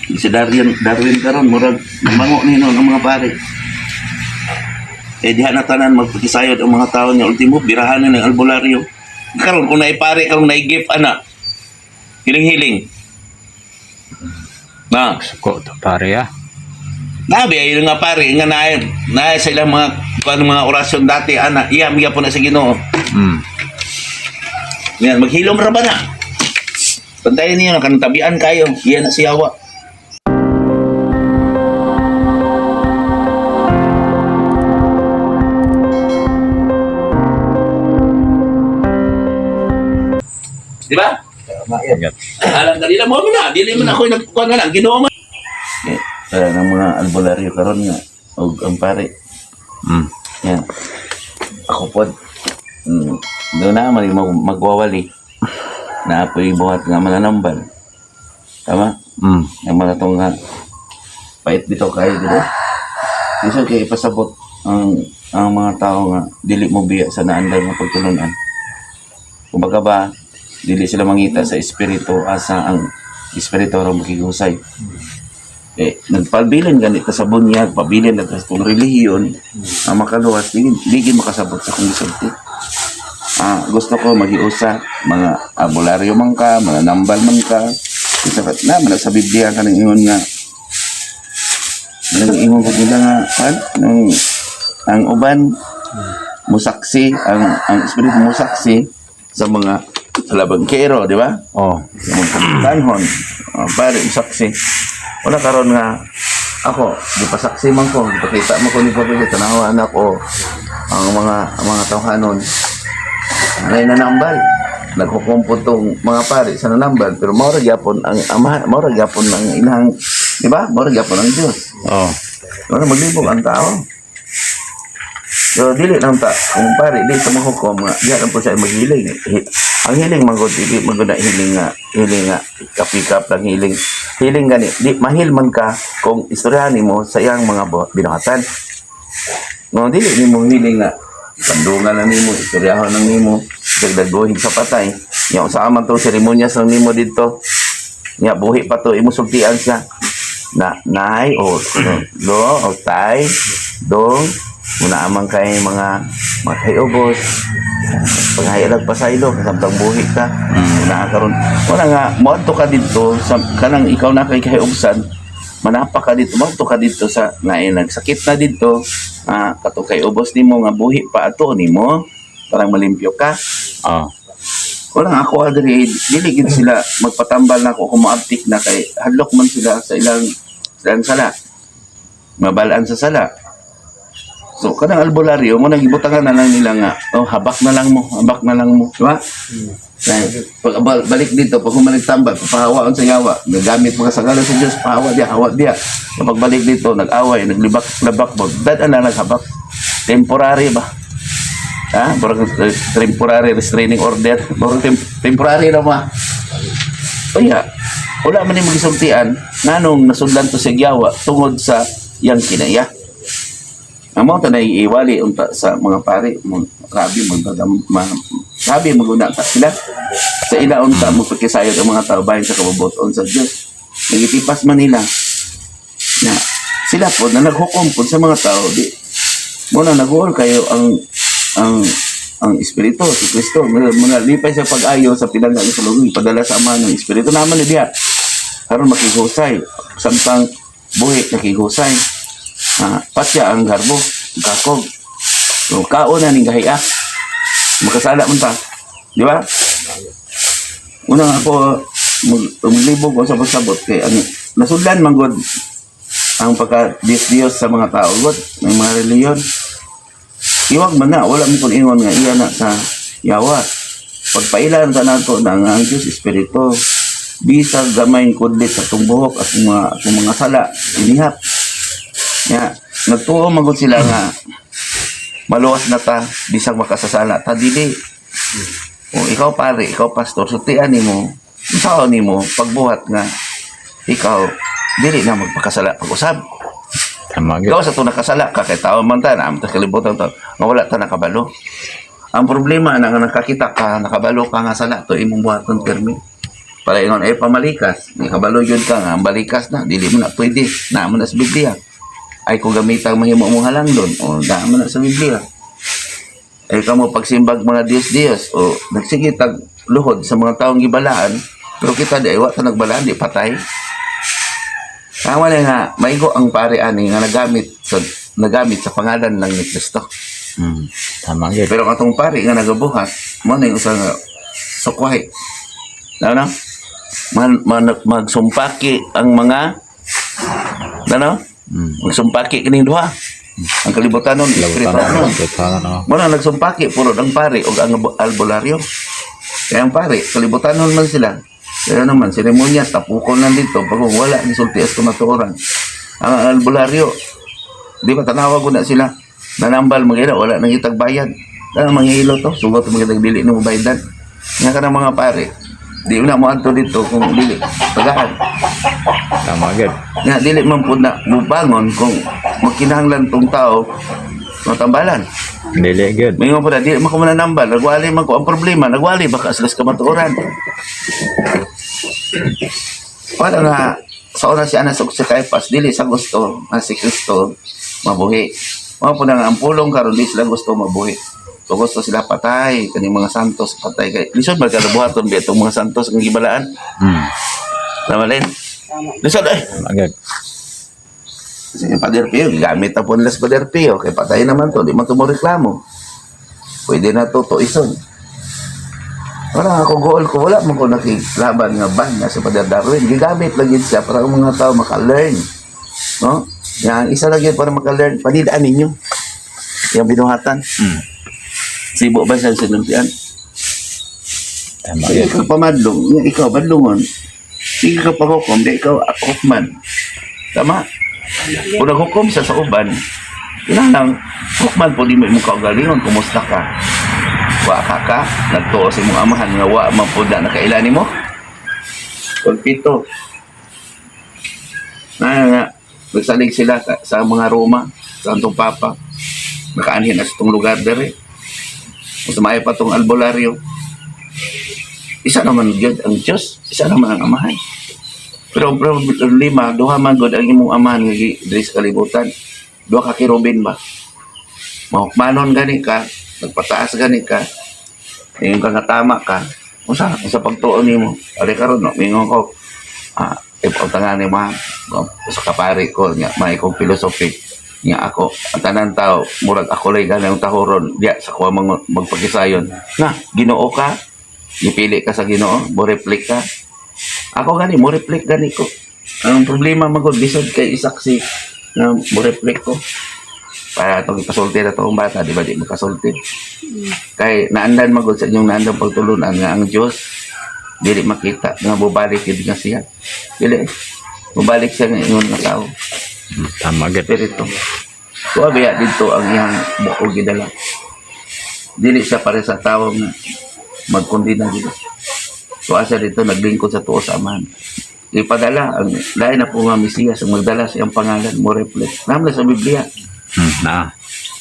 Si Darwin, Darwin karon murag mango nino ng mga pare. Eh diha na tanan magpakisayod ang mga tao niya ultimo birahan na ng albularyo. Karon kung naipare karon naigip ana. Hiling-hiling. Na, Suko to pare ah. nabi ay nga pare nga naay naay sa ilang mga kuan mga orasyon dati ana iya miya po na sa Ginoo. Yan maghilom ra ba na? Bantayan niyo kanang tabian kayo, iya na siyawa. Di ba? Ingat. Alam na nila mo na, dili man ako nagkuan nga lang Ginoo man. Eh, para ng mga albularyo karon nga og ang pare. Yan. Ako pod. Doon na man magwawali. Na apoy buhat nga mananambal. Tama? Ang mga tong nga pait bitaw kayo dito. Minsan kay ipasabot ang mga tao nga dili mo biya sa naandan nga pagtulunan. Kumbaga ba, dili sila mangita sa espiritu asa ang espiritu ra makigusay. Eh, nagpabilin ganito sa bunyag, pabilin na sa itong relihiyon, ang makaluwas, di gid makasabot sa kong gisulti. Ah, gusto ko magiusa, mga abularyo man ka, mga nambal man ka. Isa ka, na, man sa Biblia ka nang ingon nga, nang ingon ko nila nga, kan, nang, ang uban, musaksi, ang espiritu musaksi sa mga labangkero, di ba? Oh. Sa mga kapitanhon, pare, musaksi. Wala karon nga, ako, di pa saksi man ko, di pa kita man ko, di pa kita, tanawa anak ko, ang mga tawhanon, nay nanambal. Nagkukumpo tong mga pare sa nanambal, pero mao ra gyapon ang ama, mao ra gyapon ang inang, di ba? Mao ra gyapon ang Dios. Oh. Wala maglibog ang tao. So dili lang ta kung pare di sa mahukom nga diha lang po siya maghiling. Ang hiling man gud dili man gud na hiling nga kapikap lang hiling. Hiling gani di mahil man ka kung istoryahan nimo sa iyang mga binuhatan. No dili nimo hiling nga sandungan lang nimo, istoryahon lang nimo, dagdaguhin sa patay. Nya unsa man to seremonyas lang nimo didto. Nya buhi pa to imo sultian siya na nay o lo o tay dong muna amang kay mga kayobos paghayalag pasaylo kasamtang buhi ka muna karon wala nga moadto ka didto sa kanang ikaw na kay kayobsan manapa ka dito moadto ka didto sa naay nagsakit na didto kato kay ubos nimo nga buhi pa ato nimo parang malimpyo ka. Oh. Wala nga ako adri dili gid sila magpatambal na ako kung maabtik na kay hadlok man sila sa ilang sala mabalaan sa sala. So kanang albularyo mo nang gibutangan na lang nila nga oh habak na lang mo, habak na lang mo, di ba? Dahil pag balik dito pag humalik tambal papahawaon sa yawa nagamit mga sagala sa Dios pahawa diya hawa diya. Kapag balik dito nag-away naglibak labak mo dad na naghabak temporary ba. Ha? Parang temporary restraining order. Parang temporary na ma. O iya, wala man yung magisultian nganong nasudlan to sa giyawa tungod sa iyang kinaya. Ang mga tanay iwali unta sa mga pare, mga rabi, rabi, maguna ta sila. Sa ila unta, magpakisayod ang mga tao bahin sa kabubuton sa Diyos. Nagitipas man nila na sila po na naghukom po sa mga tao, di, muna naguol kayo ang espiritu si Kristo muna lipay sa pag-ayo sa pinangga sa lugong padala sa ama ng espiritu naman ni diha karon makihusay samtang buhi nakihusay patya ang garbo kakog so kaon na ning gahia makasala man ta, di ba? Una nga ako maglibog o sabot-sabot kay ang nasudlan man gud ang pagka Diyos Diyos sa mga tao gud ng mga reliyon. Iwag man na, wala mo kung ingon nga iya na sa yawa. Pagpailan ka nato na nga ang Diyos Espiritu, bisag gamay kudlit sa itong buhok at mga sala, inihap. Ya, nagtuo magod sila nga maluwas na ta, bisag makasasala ta dili. O ikaw pare, ikaw pastor, sultian nimo, unsaon nimo pagbuhat nga ikaw dili na magpakasala pag-usab. Tama gyud. Ikaw sa to nakasala ka kay tao man ta na ta kalibutan ta nga wala ta nakabalo. Ang problema na nga nakakita ka nakabalo ka nga sala to imong buhaton pirmi. Para ingon ay pamalikas, may kabalo yun ka nga ang balikas na dili mo na pwede, naa man na sa Biblia. Ay kung gamitang mahimo mong halangdon, o naa man na sa Biblia. Ay kamo pagsimbag mga Diyos Diyos o nagsige tag luhod sa mga taong gibalaan, pero kita di ay wa ta nagbalaan, di patay. Tama na nga, maigo ang pare ani nga nagamit sa pangalan lang ni Kristo. Tama gyud. Pero ang atong pare nga nagabuhat, mo na yung usa nga sukwahi. Ano? Man, man, magsumpaki ang mga ano? Magsumpaki kining duha. Ang kalibutan nun, espiritual nun. Tanan oh. Mo na nagsumpaki puro ang pare ug ang albularyo. Kaya ang pare, kalibutan nun man sila. Kaya naman, seremonyas, tapukon lang dito. Pag wala, gisulti as kamatuoran. Ang albularyo, di ba, tanawa ko na sila. Nanambal, mga wala nang itag bayad. Ang manghihilo to, sugot mga dili na mabaydan. Nga ka ng mga pare, di na mo anto dito kung dili. Tagaan. Tama gyud. Nga, dili man po na mubangon kung magkinahanglan tong tao, matambalan. Dili gyud. Mingon po na, di man ko mananambal, nagwali man ko. Ang problema, nagwali baka sila sa kamatuoran. Wala nga, sa una si Anas ug si Caiphas, dili sa gusto nga si Kristo mabuhi. Mao po na nga, ang pulong karon di sila gusto mabuhi. So gusto sila patay, kaning mga santos patay kay. Lisod man buhaton bi itong mga santos nga gibalaan. Tama rin. Lisod ay. Tama gyud. Kasi yung Pader Pio, gigamit na po nila sa Pader Pio. Kaya patay naman to, di man to mo reklamo. Pwede na to, to ison. Wala ako goal ko, wala man ko nakilaban nga ban nga sa Pader Darwin. Gigamit lang yun siya para ang mga tao maka-learn. No? Yan, isa lang yun para maka-learn. Panidaan ninyo. Yung binuhatan. Sibo ba siya sinuntian? Tama Sige gyud. ka pamadlong, nga ikaw badlongon. Sige ka pahukom, di ikaw hukman. Tama? Kung naghukom siya sa uban, kinahanglan hukman po di mo imong kaugalingon, kumusta ka? Wa ka ka, nagtuo sa imong amahan nga wa man po na nakaila nimo. Pulpito. Na nga, nagsalig sila sa mga Roma, sa Antong Papa. Nakaanhin na sa itong lugar dere. Mas maayo pa tong albularyo. Isa naman gyud ang Diyos, isa naman ang amahan. Pero ang problema, duha man gud ang imong amahan nga diri sa kalibutan. Duha ka kerubin ba? Mahukmanon gani ka, nagpataas gani ka, ingon ka nga tama ka. Unsa unsa pagtuo nimo? Ali karon no, mingon ko ipautangan ni ma sa kapare ko nya may kong philosophy nya ako ang tanan tao murag ako lay ganang tahoron diya sa kuha magpakisayon na Ginoo ka, gipili ka sa Ginoo, mo reflect ka. Ako gani mo reflect gani ko. Ang problema man gud lisod kay isaksi na mo reflect ko para itong ipasulti na itong bata, di ba, di makasulti. Kay naandan magod sa inyong naandan pagtulunan nga ang Diyos dili makita nga bubalik yun nga siya. Dili. Bubalik siya nga ingon nga tao. Tama gyud. Espiritu. Tuwa biya dito ang iyang buko gidala. Dili siya pare sa tao nga magkondina dito. Tuwa siya dito naglingkod sa tuo sa amahan. Ipadala ang lain na po nga Mesiyas ang magdala sa iyang pangalan mo reflect. Naman sa Biblia. Na.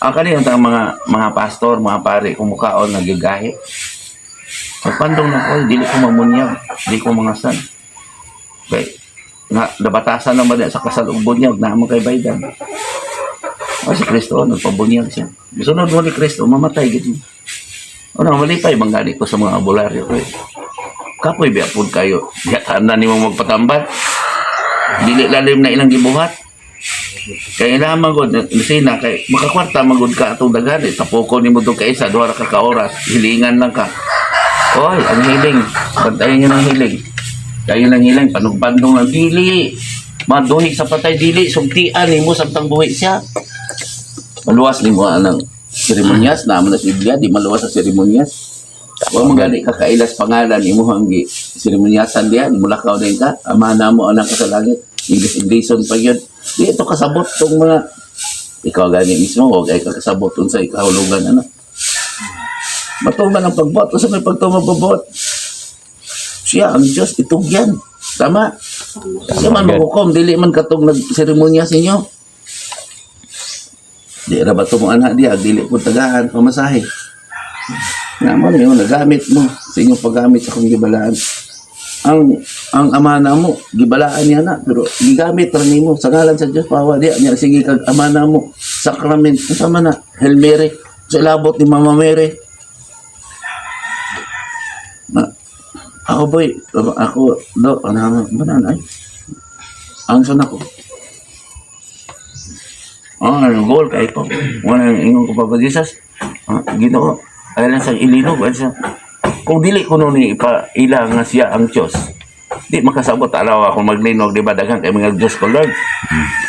Ang kaniyang tang mga pastor, mga pare, kumukaon nagigahi. Pagpandong na ko, dili ko mamunyag, dili ko mga san. Kay nga nabatasan naman niya sa kasal ug bunyag na mo kay Biden. O si Kristo, nagpabunyag siya. Sunod mo ni Kristo, mamatay gid mo. Ano, malipay bang gani ko sa mga abularyo ko. Kapoy biya pud kayo. Diya tanan nimo magpatambal. Dili lalim na ilang gibuhat. Kay lamang gud sina kay makakwarta magud ka atong daghan eh. Tapoko nimo dug kay isa duha ra ka ka oras, hilingan lang ka. Oy, ang hiling. Bantayan niyo ng hiling. Kayo ng hiling, panugbandong ng dili. Maduhi sa patay dili, sugtian nimo samtang buhi siya. Maluwas nimo anang seremonyas na na sa Biblia, di maluwas sa seremonyas. Wa man gani ka kailas pangalan imo ang gi seremonyasan diyan, mulakaw din ka, ama na mo anak ka sa langit. English Englishon pa yun. Di ito kasabot tong mga ikaw gani mismo, huwag ay kakasabot unsa ikahulugan ano. Matuman ang pagbuhat, unsa may pagtuman pagbuhat. Siya ang Diyos, itugyan. Tama? Siya man maghukom, dili man katong nagseremonya sa inyo. Di ra ba ito mo anak diya, dili po tagahan, pamasahe. Nga mo na yun, nagamit mo sa inyong paggamit sa akong gibalaan. Ang ama na mo, gibalaan niya na, pero gigamit ra nimo sa ngalan sa Dios pawa diya niya, sige kag ama na mo sacrament, unsa man na Hail Mary sa ilabot ni Mama Mary na. Ako, boy, ako do ano ano ay ang son ako. Oh, ang goal kay ko. Wala ang ingon ko, Papa Jesus. Ah, Ginoo, ay lang sa ilinog ay sa kung dili ko nun ipa ila nga siya ang Diyos. Di makasabot alaw ako maglinog, di ba, daghan kay mga Diyos ko Lord.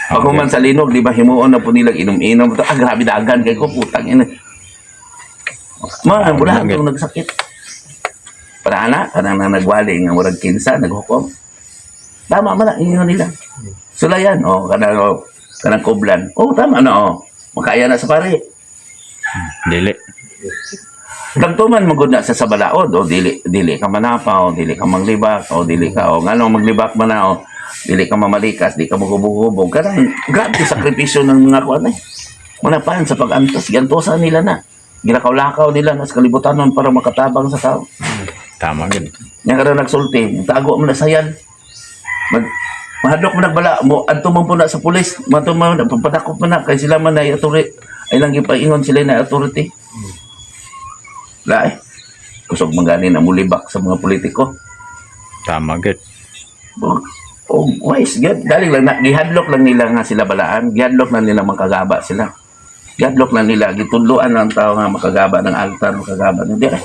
Pag human sa linog, di ba, himuon na po nilang inom-inom. Ah, grabe dagan kay ko, putang ina. Ma, wala akong nagsakit. Para ana, kanang na nagwali nga murag kinsa, naghukom. Tama man na, ingon nila. Sulayan, oh, kanang, oh, kanang kublan. Oh, tama na, oh. Makaya na sa pare. Dili. Nagtuman magud na sa balaod, o dili dili ka manapa, o dili ka manglibak, o dili ka, o ngano maglibak man na, o dili ka mamalikas, di ka magubog-hubog. Kanang grabe sakripisyo ng mga kuan eh. Manapan sa pag-antos, giantosan nila na. Gilakaw-lakaw nila na sa kalibutan nun para makatabang sa tao. Tama gid. Nya karon nagsulti, tago mo na sayan. Mag mahadlok mo nagbala mo adto man po na sa pulis, mato man papadakop man na kay sila man na authority ay lang gipaingon sila na authority. La eh. Kusog man gani na mulibak sa mga politiko. Tama gid. Oh, oh wise gud. Dali lang na gihadlok lang nila nga sila balaan, gihadlok lang nila makagaba sila. Gihadlok lang nila gitudloan ang tao nga makagaba ng altar, makagaba hindi eh.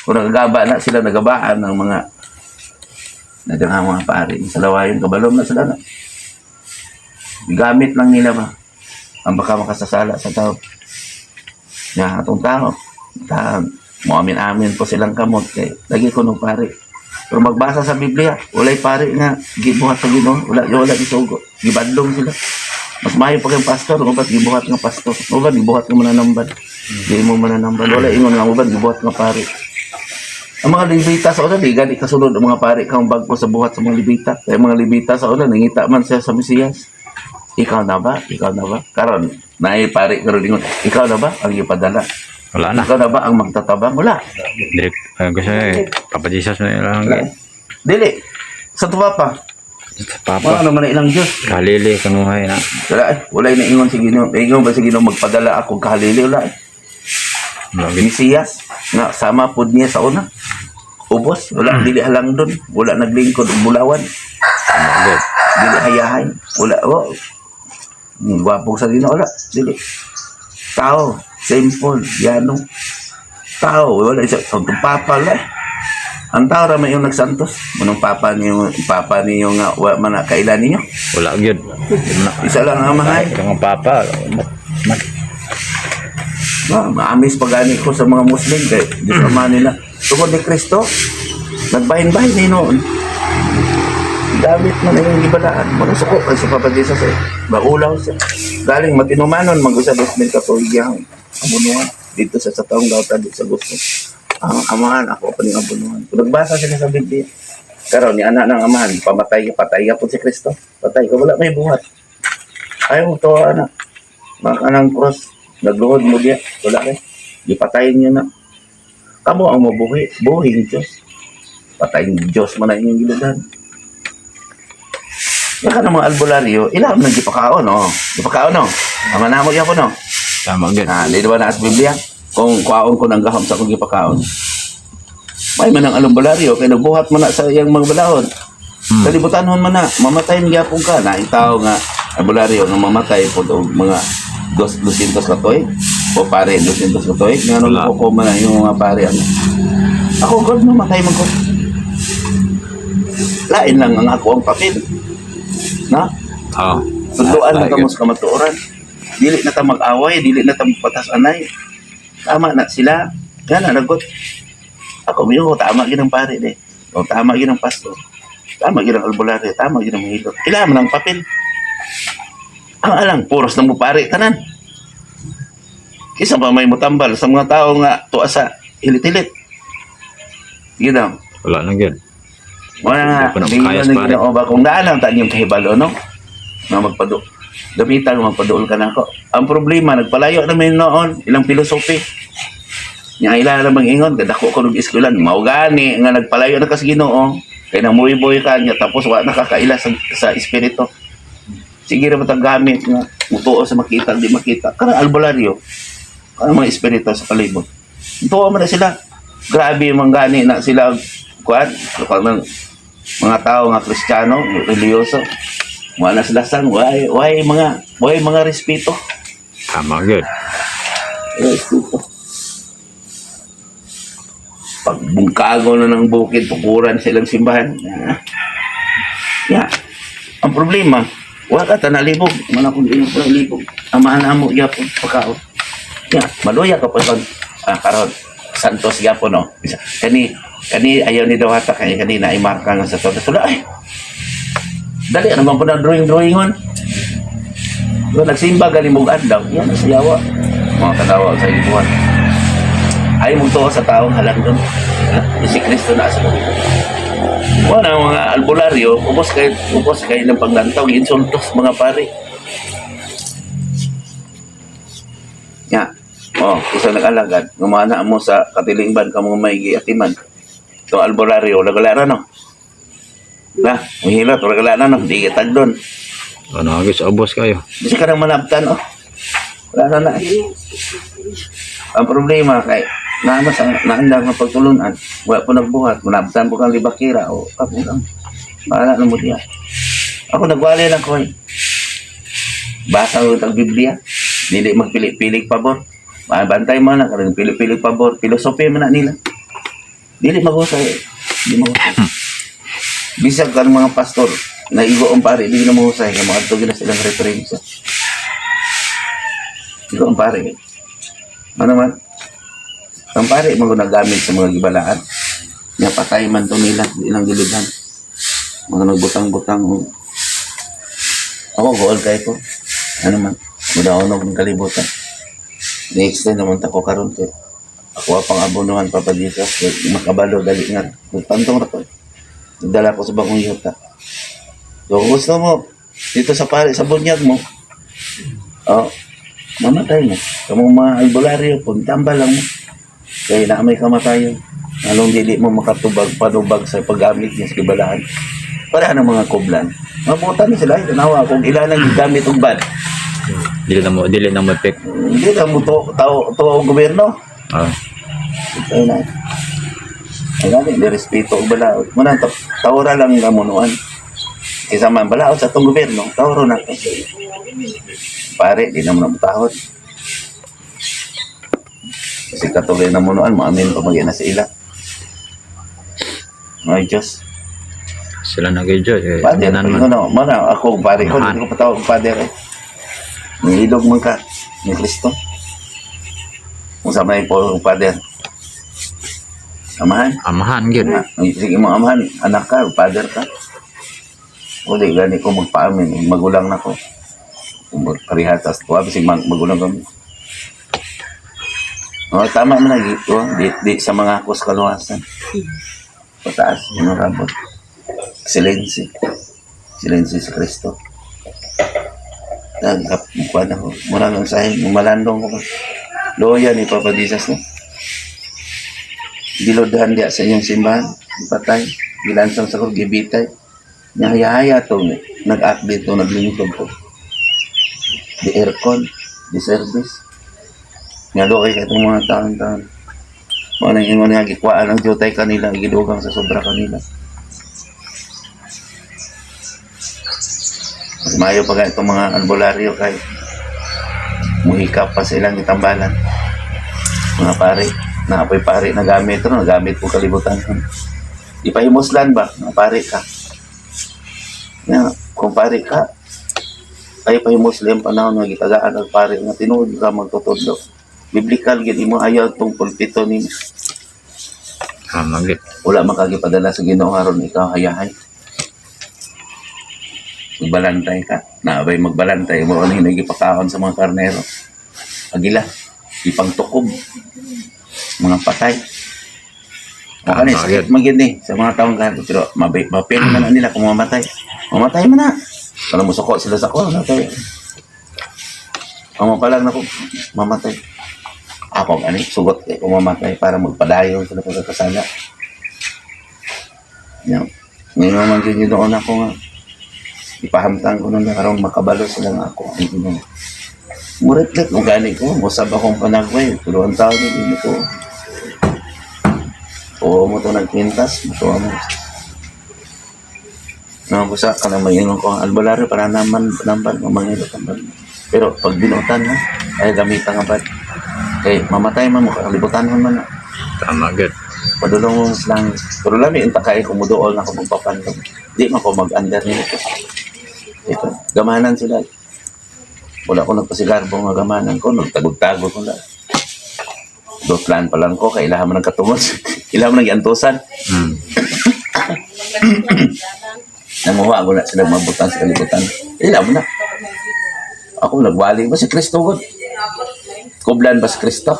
Kung nagagaba na sila, nagabaan ng mga nagang mga pari sa lawayon, kabalom na sila na. Gamit lang nila ba ang baka makasasala sa tao. Nga atong tao, ta, mo amin-amin po silang kamot kay lagi ko nung pari. Pero magbasa sa Biblia, walay pari nga gibuhat sa Ginoo, wala wala gisugo, gibadlong sila. Mas maayo pa kayong pastor, ubat gibuhat nga pastor, ubat gibuhat nga mananambal. Di mo mananambal, wala ingon nga ubat gibuhat nga pari. Ang mga Levita sa una, di gani kasunod ang mga pari kang bagko sa buhat sa mga Levita. Kaya mga Levita sa una, nangita man siya sa Mesiyas. Ikaw na ba? Ikaw na ba? Karon, naay pari karon ingon, ikaw na ba ang ipadala? Wala na. Ikaw na ba ang magtatabang? Wala. Direct kasi Papa Jesus na lang Wala. gid. Dili. Sa tuwa pa. Papa. Wala naman na ilang Diyos. Kalili kanuhay na. Wala eh. Wala na ingon sa Ginoo. Ingon ba sa Ginoo magpadala ako kahalili? Wala eh. Wala gid. Mesiyas nga sama pod niya sa una. Ubos, wala dili halang doon, wala naglingkod og bulawan, Tama gid. dili hayahay, wala oh. Gwapo sa Ginoo wala, dili. Tao, simple, yano. Tao, wala isa ang papa wala. Eh. Ang tao ra may yung nagsantos. Munong papa niyo nga wa man na kailan ninyo. Wala gid. Di mo na. Isa lang ang amahay. Ikaw ang papa. Ah, maamis pa gani ko sa mga Muslim kay Diyos ama nila. Tungod ni Kristo, nagbahin-bahin ni noon. Gamit man na yung gibalaan. Mga suko kay sa Papa Jesus eh. Baulaw siya. Galing matinumanon, mag-usa 2,000 ka tuig ang abunuhan. Dito sa taong gawta dito sa gusto. Ang amahan, ako pa ning abunuhan. Kung nagbasa sila sa Biblia, karon ni anak ng amahan, pamatay ka, patay ka po si Kristo. Patay ka, wala may buhat. Ayaw mo to, anak. Mga kanang cross, nagluhod mo diya, wala kay. Gipatayin niyo na. Kamo ang mabuhi, buhi ng Diyos. Patayin ng Diyos man na inyong gilugan. Baka ng mga albularyo, ilang nang gipakaon, no? Gipakaon, no? Ama na mo gyapon, no? Tama gid. Ah, di ba na sa Biblia? Kung kuwaon ko ng gahom sa akong gipakaon. May man ang albularyo, kay nagbuhat man na sa iyang mga balaod. Kalibutanhon man na, mamatay man gyapon ka. Na tao nga albularyo nga mamatay po og mga 200 ka tuig. O pare, 200 ka tuig. Nga nung Wala. ko man na yung mga pare. Ano. Ako, God, mamatay man ko. Lain lang ang ako ang papel. Na? Oh. Sunduan na Ay, kamo sa kamatuoran. Dili na ta mag-away, dili na ta magpatas anay. Tama na sila. Nga na, nagot. Ako, miyo, tama gid ang pare de. O, tama gid ang pastor. Tama gid ang albularyo, tama gid ang mahilot. Ila man ang papel. Ang alang, puros na mo pare, tanan. Kisa pa may mutambal sa mga tao nga tuwa sa hilit-hilit. Sige daw. Wala na gid. Wala nga, Hindi ko na hindi makayas, na pare. Ginoo ba kung daan lang tayo yung kahibalo, no? Nga magpadu gamitan magpaduol ka na ako. Ang problema, nagpalayo namin noon, ilang filosofi. Nga ila na bang ingon, kadako ko ng eskwelahan, mao gani nga nagpalayo na kas Ginoo. Kay namuy-buhi ka niya tapos wa nakakaila sa espiritu. Sige ra matang gamit nga mutuo sa makita di makita. Kanang albularyo. Kanang mga espiritu sa palibot. Tuo man na sila. Grabe man gani na sila kuan kanang mga tao nga Kristiyano, reliyoso. Wala sila san, way mga respeto. Tama gyud. Respeto. Pag bungkago na ng bukid, tukuran silang simbahan. Ah. Yeah. Ang problema, wala ka tanalibog. Mana kung iyong palibog. Amahan na mo, yapon, pagkaon. Yeah. Maluya ka pa pag, karon Santos yapon, no? Kani, kani, ayaw ni Dawata, kani, kanina, ay marka nga sa Santos. Wala, ay. Dali, ano bang po na drawing-drawingon? So, nagsimba galing mong adlaw, yan ang siyawa. Mga kadawa sa ibuhan. Ay mong tuwa sa taong halangdon. Si Kristo na sa mga. Wala mga albularyo, ubos kay ng paglantaw, insultos mga pare. Ya. Oh, isa nag-alagad, gumana mo sa katilingban ka mo may giatiman. Itong albularyo, wala no. Na, mahilot, wala na no, di kitag doon. Ano gyud sa ubos kayo. Di ka nang manabtan, oh. Wala na na. Eh. Ang problema kay naano sa naandang nga pagtulunan, wala po nagbuhat, manabtan po kang libakira o ako lang. Bahala na mo diya. Ako nagwali lang ko eh. Basa ko ang Biblia. Dili magpili-pilig pabor. Bantay mo na karang pili-pilig pabor. Filosofi man na nila. Dili maghusay. Dili maghusay. Bisag kan mga pastor, naigo ang pare, dili na mahusay kay moadto gid na silang referensya. Igo ang pare. Ano man? Ang pare mo nagamit sa mga gibalaan. Nya patay man to nila ilang gilidhan. Mga nagbutang-butang og ako gool kay ko. Ano man, mudaonog ng kalibutan. Ni-extend naman ta ko karon kay ako pang abonohan, Papa Jesus, kay makabalo dali nga. Nagpantong ra ko. Nagdala ko sa bagong yuta. So, kung gusto mo, dito sa pare, sa bunyag mo, oh, mamatay mo. Kamong mga albularyo, puntamba lang mo. Kaya na may kamatayon. Anong dili mo makatubag, panubag sa paggamit niya sa kibalaan. Para ang mga kublan. Mabutan na sila. Tanawa kung ilan ang gigamit og bad. Dili na mo pick. Hindi na mo to, tao, to ang gobyerno. Ah. Ayun na. Ay gani, di respeto og balaod. Muna, tawra lang namunuan. Kaysa man balaod sa atong gobyerno, tawro na. Pare, di naman na mutahod. Kasi katuloy na munuan, maamin pa mag na sa ila. Ay, Diyos. Sila na gyud Diyos. Eh, Father, tanan man. ano, mana, ako, pare ko, Amahan. hindi ko patawag father eh. Nihilog man ka, ni Kristo. Kung sa may po, father. Amahan. Amahan gyud. Ah, sige mo amahan, anak ka, father ka. O di, gani ko magpaamin, magulang na ko. Kung magparihatas ko, bisig magulang kami. O, tama man lagi ito, di sa mga akos kaluwasan. Pataas, honorable. Excellency. Excellency si Kristo. Nagkapukwan ako. Mura lang sa akin, malandong ko pa. Loya ni Papa Jesus, no? Gilodhan diya sa inyong simbahan, patay, gilansang sa ko, gibitay. Nahayahaya to, nag-update to, naglingkod ko. Di aircon, di service. Nga kay itong mga taon-taon. Mga nang ingon nga, gikwaan ang jutay kanila, gidugang sa sobra kanila. Mas mayo pa itong mga albularyo kay muhikap pa silang itambalan. Mga pare, naapoy pare na gamit ro, nagamit po kalibutan. Ipahimuslan ba? Mga pare ka. Nga, kung pare ka, ay pahimuslan panahon nga gitagaan ang pare nga tinuod ka magtutudlo. Biblical gid imo ayaw tong pulpito nimo. Tama gyud. Wala makagipadala sa Ginoo aron ikaw hayahay. Magbalantay ka. Naabay magbalantay mo ano hinagipakaon sa mga karnero. Agila, ipangtukob. Mga patay. O kani, Tama, sakit yun. man gid ni sa mga taong karon pero mabay mapil man na nila kung mamatay. Mamatay man na. Para musuko sila sa ko, natay. Ang pa lang nako mamatay. Ako gani sugot kay kung mamatay para magpadayon sila pagkakasala. Yeah. Ngayon man gyud doon ako nga ipahamtang ko na karon makabalo sila nga ako ang Ginoo. Mo-reflect mo gani ko, mosab akong panagway, pero ang tao ni ko. Oo mo to nagpintas, mo mo. Nabusa ka na maingon ko, albularyo para naman nambal mamangilo tambal. Pero pag binutan na, ay gamitan nga ba? Kay mamatay man mo, kalibutan man na. Tama gid. Padulong mo sa langit. Pero lami, unta kayo kumuduol na ako magpapandong. Di man ko mag-under nito. Ito, gamanan sila. Wala ko nagpasigarbo nga gamanan ko, nagtagog-tago ko lang. Dotlan pa lang ko, kailangan mo ng katungod. Kailangan mo ng giantusan. Nanguha ko na sila mabutan sa kalibutan. Ila mo na. Ako nagwali ba si Kristo god? Kublan ba si Kristo?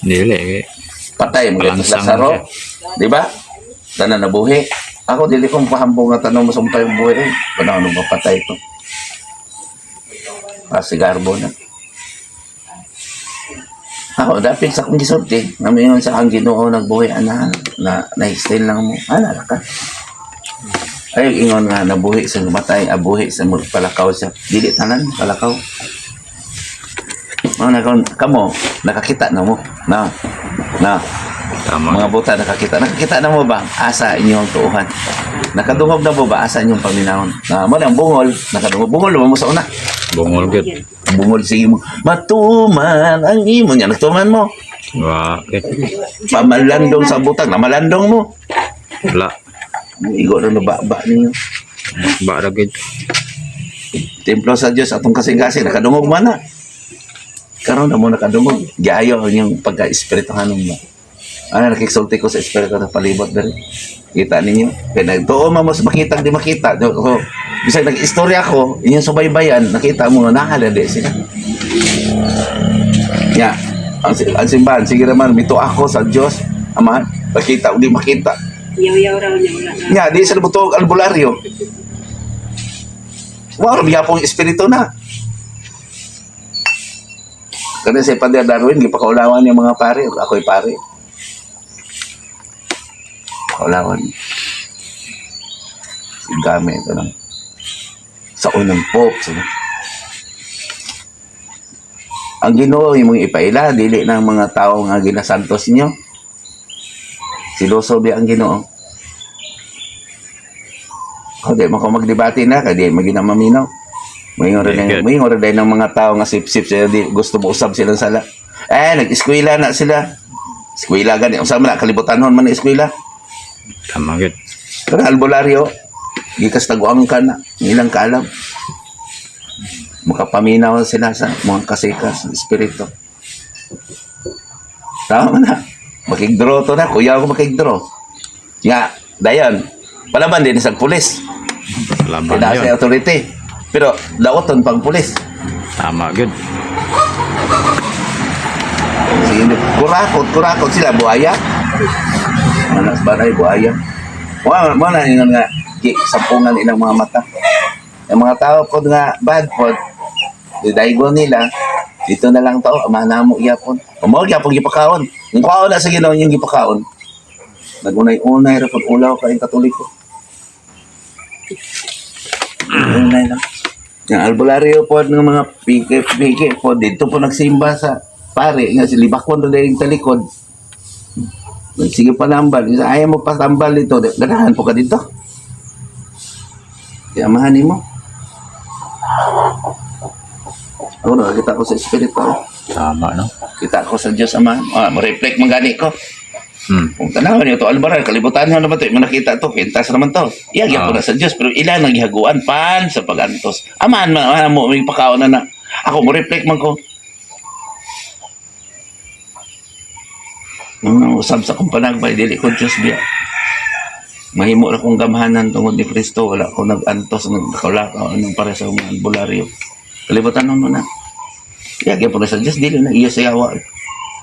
Dili eh. Patay mo gatos Palangsang Lazaro. Di ba? Tanan nabuhi. Ako dili ko pahambong nga tanong mo sa umpay buhi. Eh. Panahon nung mapatay ito. Pasigarbo na. Ako, dapit sa akong gisulti. Ngayon sa akong Ginoo nagbuhi, ana, na, na-style lang mo. Ana, ka. Ay, ingon nga, nabuhi sa matay, abuhi sa palakaw siya. Dili tanan, palakaw. Mga na, kamo, nakakita na mo. Na, na, Tama. mga buta nakakita. Nakakita na mo ba? Asa inyong tuuhan. Nakadungog na mo ba? Asa inyong paminahon. Na, mo na ang bungol. Nakadungog. Bungol mo sa una. Bungol gid. Bungol sige mo. Matuman ang imo niya. Nagtuman mo. Wa gid. Pamalandong sa butang. Namalandong mo. Wala. Igo na ba ba ninyo. Ba ra gid. Templo sa Dios atong kasing-kasing. Nakadungog man na. Karon na mo nakadungog. Giayo ang inyong pagka-espirituhanon mo. Ano, nakiksulti ko sa espiritu na palibot dali. Kita ninyo. Kaya nagtuo man mo sa makita, di makita. So, bisag nag-istorya ko, inyong subaybayan, nakita mo nga nahala di sila. Ya, ang simbahan, sige naman, mito ako sa Diyos. Ama, makita o di makita. Yaw-yaw raw niya, wala na. Nga, di sila butuog albularyo. Wow, yapong espiritu na. Kada si Padre Darwin, gipakaulawan niya mga pare. Ako'y pare. Kaulawan. Gamit ito lang. Sa unang pope. Sa... Ang Ginoo imong ipaila dili ng mga tao nga ginasantos niyo. Siloso biya ang Ginoo. O di mo ko magdebate na kay di magina maminaw. Mayngon rin Very good. mayngon rin ng mga tao nga sip-sip sila di gusto mo usab silang sala. Eh nag-eskwela na sila. Eskwela gani unsa man na kalibutanhon man ang eskwela. Tama gid. Pero albularyo, gikas taguang ka na, ilang kaalam. Makapaminaw sila sa mga kasikas, espiritu. Tama na. Makigdraw to na. Kuya ako makigdraw. Nga, dayon. Palaban din sa pulis. Laban Kaya sa yun. authority. Pero daoton pang pulis. Tama gid. Sige, kurakot, kurakot sila, buhaya. Manas baray, buhaya. Wa mo na ingon nga gi sampungan ilang mga mata. Ang mga tao pod nga bad pod, didaygo nila, dito na lang to, ama na mo gyapon. Mao gyapon gipakaon. Kung kaon na sa Ginoo yung gipakaon. Nagunay-unay ra pod ulaw kay Katoliko. Unay lang. Yung albularyo po ng mga pike-pike po, dito po nagsimba sa pare, nga si Libakon doon yung talikod. Sige panambal. Ayaw mo patambal dito. Ganahan po ka dito. Kaya amahan mo. Ako nakakita ko sa Espiritu. Tama no. Kita ko sa Diyos Ama. Ah, mo-reflect man gani ko. Kung tanawan niyo to albarar, kalibutan niyo naman to, mo nakita to, kintas naman to. Iya gyapon na sa Diyos, pero ilan ang gihaguan pan sa pagantos. Aman man man mo may pakaon na na. Ako mo reflect man ko. Mga usab sa kong panagbay, dili ko Diyos biya. Mahimo ra kong gamhanan tungod ni Kristo, wala ko nag-antos, nagkaula ka anong para sa mga albularyo. Kalibutan mo na. Iya gyapon na sa Diyos, dili na iya sa yawa.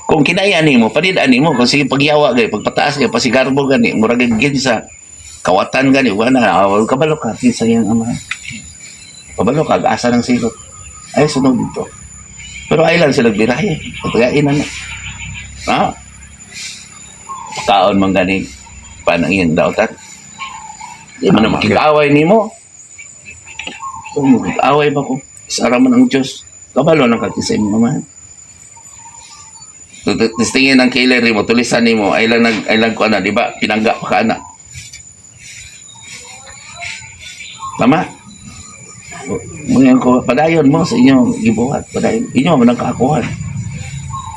Kung kinaya nimo, panidaan nimo, kung sige pagyawa gay, pagpataas gay, pasigarbo gani, murag gin sa kawatan gani, wala na, ah, kabalo ka, kinsa iyang ama. Kabalo ka, asa ng silot. Ay, sunod dito. Pero ay lang sila birahe, patagain na na. Ah, pakaon man gani, panang iyang dautan. Di man na makikaaway nimo. Kung makikaaway ba ko, isara man ang Diyos. Kabalo ng kati sa imong amahan. Testingin ang killer nimo, tulisan nimo, ay lang nag ay lang ko ana, di ba? Pinangga pa ka ana. Tama? Ngayon ko, padayon mo sa inyong gibuhat. Padayon. Inyo man ang kaakuhan.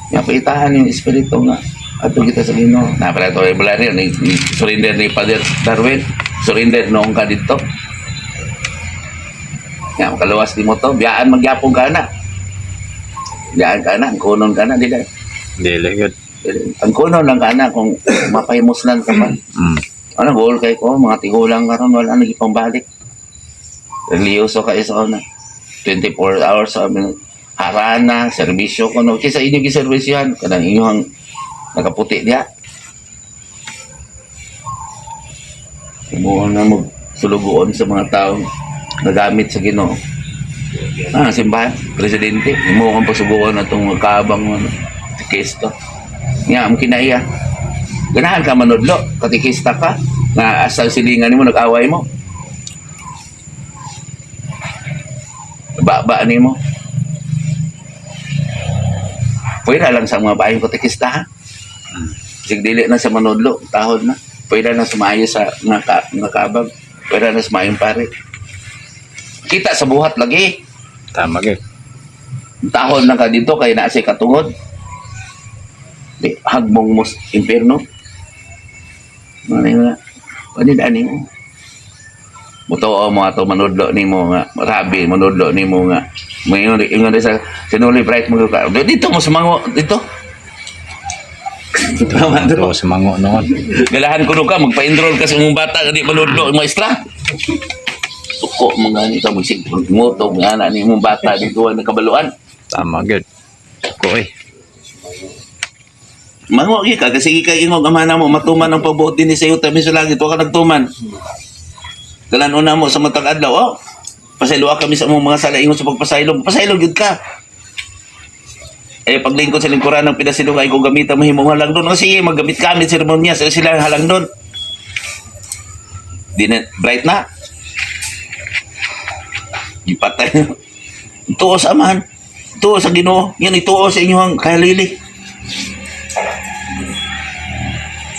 Nga paitahan yung espiritu nga. Ato kita sa Ginoo. Na pala ito ay rin. Surrender ni Father Darwin. Surrender noong ka dito. Nga makaluwas di mo to. Biyaan magyapong ka na. Biyaan ka na. Ang kunon ka na. Dili. Dili gud. Ang kunon lang ka na kung mapahimuslan ka pa. Ano, goal kay ko, mga tigulang karon wala na gipambalik. Reliyoso ka isa na. 24 hours sa amin. Harana, serbisyo ko no. Kaysa inyo giserbisyohan, kanang inyong nakaputi diha. Kumuha na mo sulugoon sa mga taong nagamit sa Ginoo. Ah, simbahan, presidente, imo kang pasuguan na itong magkaabang ano, katikista. Nga, ang kinaiya. Ganahan ka manudlo, katikista ka, nga asa silingan nimo nag-away mo. Ba-ba nimo. Pwede lang sa mga bayong katikista ha. Sig dili na sa manudlo, tahod na. Pwede na sumayo sa mga, mga kabag. Pwede na sumayong pare. Kita sa buhat lagi. Tama gud. Tahod na ka dito kay naa say katungod. Di hagbong mo sa impierno. Ano nga? Pwede dani mo. Mutuo mo ato manudlo nimo nga rabi manudlo nimo nga mayon ingon sa sinuli bright mo ka. Dito mo sumango dito. Tama Ito sa mango noon. Galahan ko ka magpa-enroll ka sa imong bata di manudlo maestra. Suko mo gani ka magsig ngutog nga na ni imong bata dito wa nakabaluan. Tama gud. Ko eh. Mango gyud ka kasi ka ingog ama na mo matuman ang pagbuot dinhi sa iyo tabi sa langit wa ka nagtuman. Galan una mo sa matag adlaw oh. Pasayloa kami sa among mga sala ingon sa pagpasaylo. Pasaylo gyud ka. Eh paglingkod sa lingkuran ng pinasilong ay kung gamitan mo himong halang doon. O sige, maggamit kami seremonya sa sila ang halang doon. Di na, bright na. Ipatay. Tuo sa amahan. Tuo sa Ginoo. Yan ituo sa inyong kalili.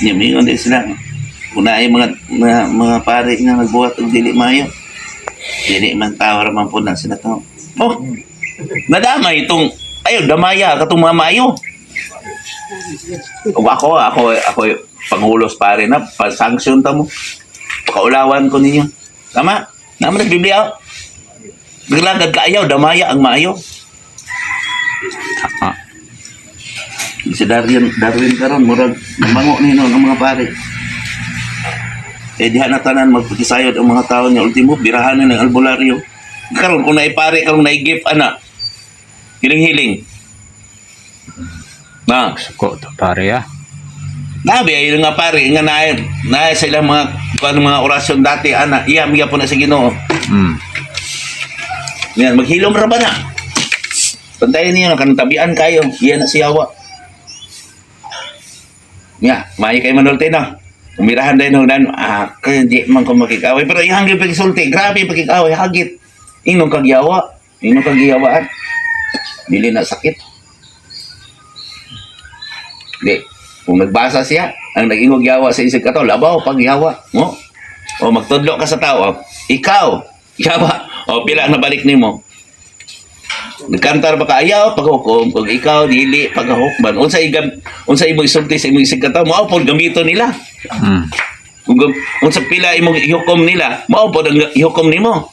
Niya, mingon din sila. Kung naay mga pare nga nagbuhat og dili maayo. Dili man tao ra man po na sila tao. Oh, nadamay itong ayo damaya katong mga maayo. Ug ako pangulos pare na pa-sanction ta mo. Pakaulawan ko ninyo. Tama? Naman ang Biblia. Oh. Naglagad kaayaw, damaya ang maayo. Tama. Si Darwin, Darwin karon murag namango nino ng mga pare. Eh diha na tanan magpakisayod ang mga tao niya ultimo birahan na ng albularyo. Karon kung naipare karon naigip ana. Hiling-hiling. Na, Suko to pare ah. nabi ay nga pare nga naay naay sa ilang mga kuan mga orasyon dati ana iya miya po na sa Ginoo. Yan maghilom ra ba na? Pantayan niyo kanang tabian kayo, iya na siyawa. Ya, maayo kay Manuel na. Umirahan din ho nan, ah, kaya di man ko makikaway. Pero ihang gyud pagsulti, grabe yung pagkikaway, hagit. Inong kagyawa, inong kagyawaan. Dili na sakit. Di, kung nagbasa siya, ang nag-ingog yawa sa isig kato, labaw pagyawa mo. O magtudlo ka sa tao, ikaw, yawa. O pila ang nabalik nimo. Nagkantar ba ka ayaw paghukom kung ikaw dili paghukman unsa igam unsa imong isulti sa imong isig katawo mao pod gamito nila. Kung unsa pila imong ihukom nila mao pod ang ihukom nimo.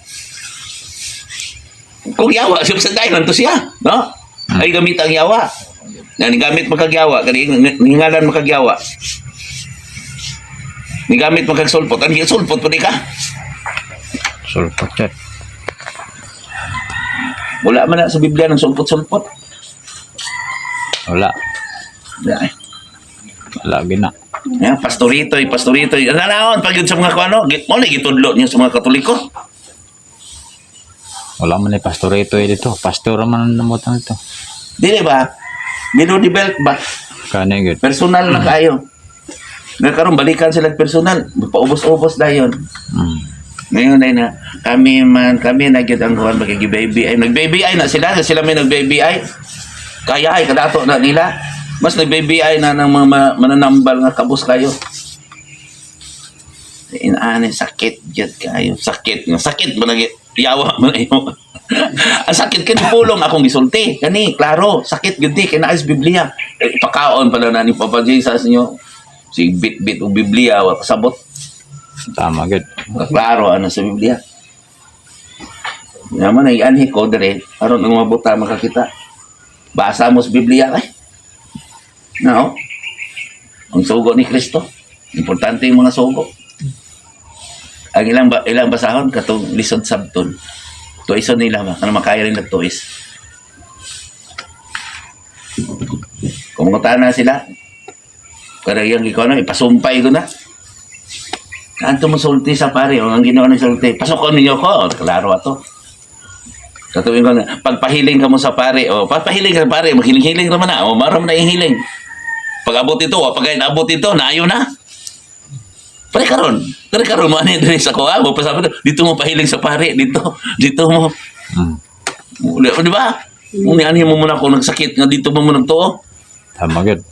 Kung yawa siya sa dayon to siya, no? Ay gamit ang yawa. Na gamit makagyawa kani ningalan makagyawa. Nigamit makagsulpot, ang sulpot pud ka. Sulpot jud. Wala man na sa Biblia ng sulpot-sulpot. Wala. Yeah. Wala gina. Yeah, pastoritoy, pastoritoy. Nanaon pag yun sa mga kuano, mo na gitudlo niyo sa mga Katoliko. Wala man ni pastorito eh dito. Pastor man ang namutang dito. Dili ba? Below the belt ba? Kani gud. Personal na kayo. Nga karon balikan sila personal, paubos-ubos dayon. Ngayon ay na, kami man, kami na gyud ang kuan baby ay nag-baby ay na sila, sila may nag-baby ay. Kaya ay kadato na nila. Mas nag-baby ay na ng mga mananambal nga kabus kayo. Inaani sakit gyud kayo. Sakit nga sakit man lagi yawa man ayo. Ang sakit kani pulong akong gisulti. Kani klaro, sakit gyud di kay naa sa Biblia. Eh, ipakaon pala na ni Papa Jesus niyo. Si bit-bit og Biblia wa pasabot. Tama gud. Klaro ano sa Biblia. Naman ay anhi ko dire aron ang mabuta makakita. Basa mo sa Biblia kay. No. Ang sugo ni Kristo. Importante yung mga sugo. Ang ilang ba, ilang basahon katong lisod sabton. Tuison nila ba kana makaya rin nagtuis. Kung na sila, pero yung ikaw na, ipasumpay ko na. Kanto mo sulti sa pare, o ang ginawa ng sulti, pasokon ninyo ko, o, klaro ato. Katuwin ko na, pagpahiling ka mo sa pare, o pagpahiling ka pare, maghiling-hiling naman na, o maram na yung hiling. Pag abot ito, o pag abot ito, naayo na. Pare karon mo ano yung sa ko, ha? Mo pasabi dito mo pahiling sa pare, dito, dito mo. Di ba? Kung nianhin mo muna kung nagsakit nga dito mo muna nagtuo. Tama gud.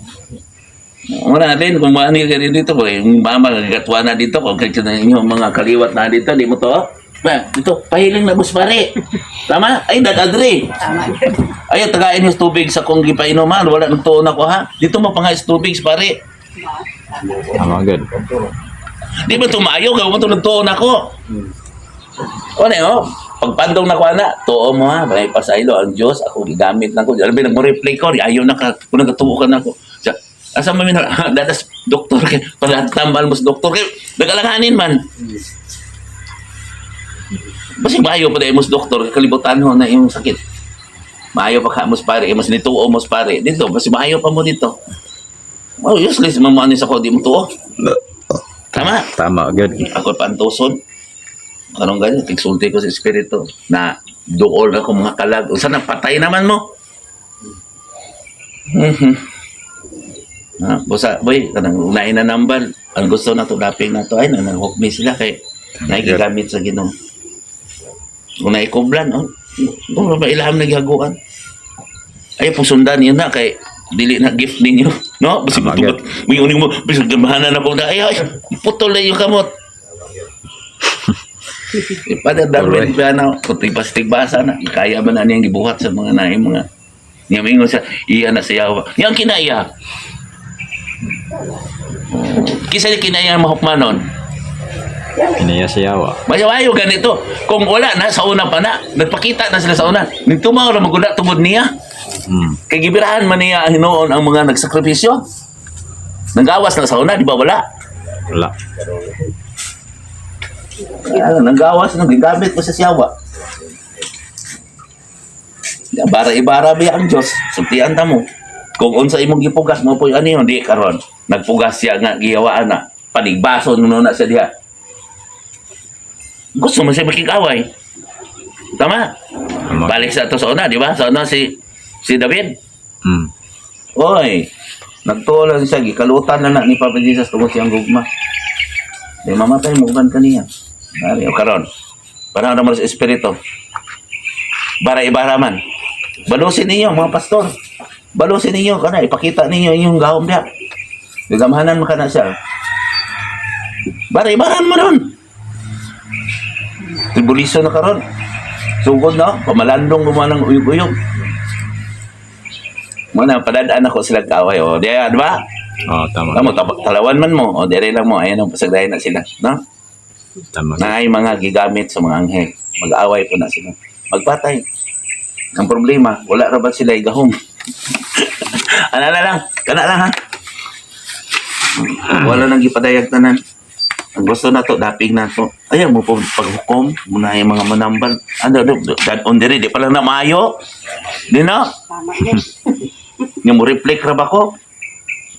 Wala din, kung maano ka rin dito, kung yung mama gagatwa na dito, kung kaya na inyo mga kaliwat na dito, di mo to. Ba, dito, pahiling na bus pare. Tama? Ay, dadadre. Tama yun. Ay, tagain yung tubig sa kong gipainuman. Wala nang tuon ako ha. Dito mo pangais tubig pare. Tama gud. Di ba tumayo? Kaya mo nagtuon ako. O na oh. Pagpandong na ko ana, tuo mo ha, may pasaylo ang Diyos, ako gigamit na ko. Alam mo, nag-replay ko, ayaw na ka, kung nagatuo ka na ako. Siya, asa man min dadas doktor kay palatambal mo sa doktor kay nagalanganin man. Basig maayo pa dahil mo sa doktor, kalibutan ho na imong sakit. Maayo pa ka mo sa pare, mas nituo mo sa pare. Dito, basig maayo pa mo dito. Oh, useless man mo ano sa ko, di mo tuo. Tama. Tama gud. Ako pantuson. Anong ganyan? Tigsulti ko sa espiritu na dool ako mga kalag. Usa na patay naman mo. Ah, busa, boy, kanang unahin na nambal. Ang gusto na to, daping na to, ay, nananghukmi sila kay nagigamit sa Ginoo. Kung naikublan, oh, kung ba ilaham naghaguan. Ay, pusundan yun na kay dili na gift ninyo. No? Basi Tama, mo, may uning mo, bisag gamahanan ako na, ay, ay, putol na yung kamot. Eh, Father Darwin, Alright. ba na, kung tigbas-tigbasa na, kaya ba na niyang gibuhat sa mga naay mga, niya mingon siya, iya na siya. Yang kinaya. Oh, kisa ni kinaya mahukmanon. Kinaya siya wa. Bayaw-ayo ganito. Kung wala na, sa una pa na, nagpakita na sila sa una. Nagtumaw na magula tungod niya. Kay gibirahan man niya ang hinuon ang mga nagsakripisyo. Nanggawas na sa una, di ba wala? Wala. Ano, nanggawas nang gigamit mo sa siyawa. Bara ibara ba ang Diyos, sultian ta mo. Kung unsa imong gipugas mo po ano yun, di karon. Nagpugas siya nga giyawaan na. Panigbason mo na siya diha. Gusto mo siya makikaway. Tama? Tama. Balik sa ato sa una, di ba? Sa una si si David. Oy, nagtuo lang siya, gikalutan na na ni Papa Jesus tungod siyang gugma. Di mamatay mo uban kaniya. Ari o karon. Panahon naman sa espiritu. Bara ibara man. Balusin ninyo mga pastor. Balusin ninyo kana ipakita ninyo inyong gahom diha. Gagamhanan man kana siya. Bara ibaran mo ron. Tribuliso na karon. Sugod na, pamalandong gumawa ng uyog-uyog. Muna, padadaan ako sila kaaway. O, di, di ba? Oh, tama. Tama, talawan man mo. O, dire lang mo. Ayan ang pasagdahin na sila. No? Tama. Na ay mga gigamit sa mga anghel. Mag-away po na sila. Magpatay. Ang problema, wala ra ba sila igahom? Ana na lang. Kana lang ha. Wala nang gipadayag tanan. Ang gusto na to, dapig na to. Ayaw mo po paghukom, muna yung mga manambal. Ano, do, do, dad on diri, di pa lang na maayo. Di na. Tama yun. Nga mo reflect ra ba ko?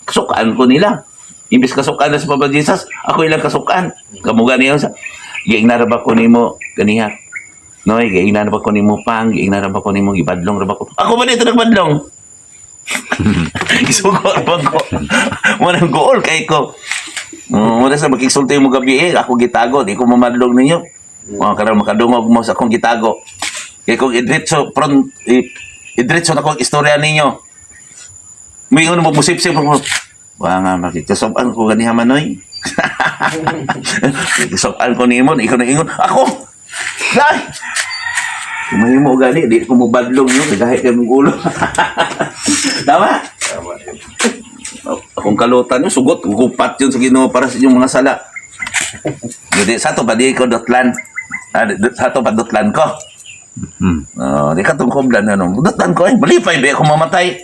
Kasukaan ko nila. Imbis kasukaan na sa Papa Jesus, ako ilang kasukaan. Kamuga niya sa giingna ra ba ko nimo ganiha. Noy, giingna ra ba ko nimo pang, giingna ra ba ko nimo gibadlong ra ba ko. Ako ba dito nagbadlong? Isugo ra ba ko? Mo nang gool kay ko. Muna sa makigsulti mo gabi eh, ako gitago, di ko mamadlong ninyo. Mga karon makadungog mo sa akong gitago. Kay kung idritso front idritso na kong istorya ninyo. Muingon mo musipsip mo. Wa nga makikisuban ko ganiha manoy. Kisuban ko nimo, ikaw na ingon. Ako. Dai. Kumahimo gani, di ko mo badlong yun, kagahi kay mong ulo. Tama? Tama. Akong kalutan yun, sugot, gupat yun sa Ginoo para sa inyong mga sala. Hindi, sa to pa di ko dotlan. Ah, sa to pa dotlan ko. Oh, di ka tong kublan ano. Dotlan ko eh, malipay ba ako mamatay.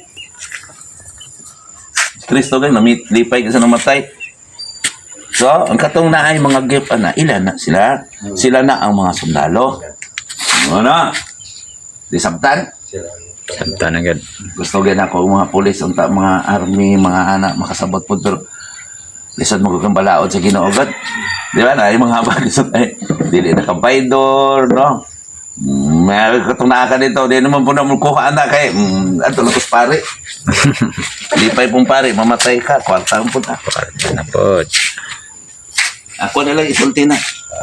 Si Kristo gay namit lipay kasi namatay. So, ang katong naay mga gift ana, ilan na sila? Sila na ang mga sundalo. Ano? Di sabtan? Sila. Sabta na gud. Gusto gyud ako mga pulis unta mga army mga anak makasabot pod, pero lisod mo kang balaod sa Ginoo God. Di ba na yung mga habang lisod ay dili na kabaydor, no? May katong naa ka dito, di naman po na mo kuha ana kay ato lang kus pare. Lipay pong pare, mamatay ka, kwarta ang punta. Kwarta na pod. Ako na lang isulti na.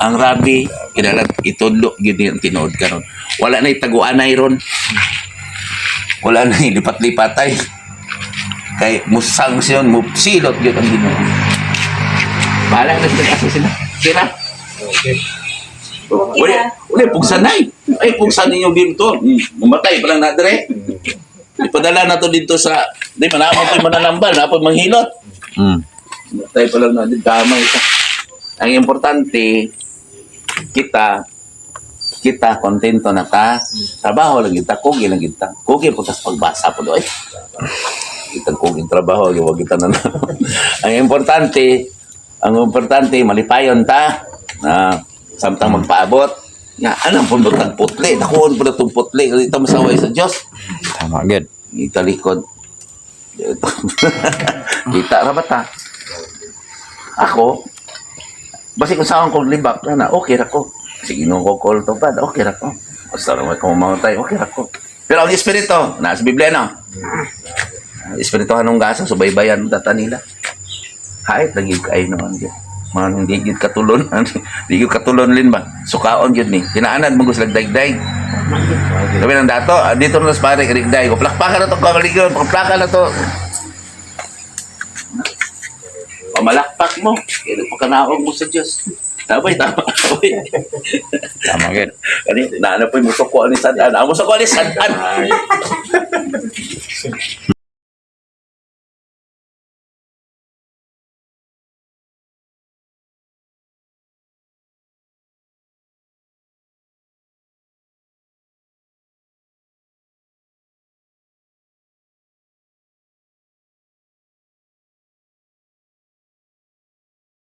Ang rabi, kinahanglan itudlo gid ang tinuod karon. Wala na itaguanay ron. Wala na lipat-lipatay. Kay musanksyon, musilot gyud ang Ginoo. Bahala na sila asa sila. Kira. Okay. Okay Wala, na. wala pugsanay. Ay pugsan ninyo ginto. Mamatay pa lang na dire. Ipadala na to dito sa di man pa mananambal, na pa manghilot. Tayo pa lang na damay ka. Ang importante, kita, kita, kontento na ta. Trabaho lang kita, kugi lang kita. Kugi po tas pagbasa po doy. Kita kugi trabaho, wag kita na. Ang importante, malipayon ta. Na, samtang magpaabot. Nga, anong pundot ang putli? Nakuha po na itong putli. Ito masaway sa Diyos. Tama gud. Italikod. Kita ra ba ta? Ako, basi kung saan kong libak na na, okay ra ko. Sige nung ko call to bad, okay ra ko. Basta naman kung mamatay, okay ra ko. Pero ang espiritu, nasa Biblia no? Ang espiritu hanong gasa, subaybayan data nila. Hayt, lagi kayo naman gyud. Mga hindi gyud katulon, hindi gyud katulon lin ba? Sukaon gyud ni. Tinaanan mo gusto dagdag. Sabi ng dato, ah, dito na sa pare, rigday ko. Plakpakan na to, kamaligon, plakpakan na to. Pamalakpak mo. Kaya pagkanaog mo sa Diyos. Tama, tama. Tama gud. Kani, naano po yung musuko ni Sadan. Ang musuko ni Sadan.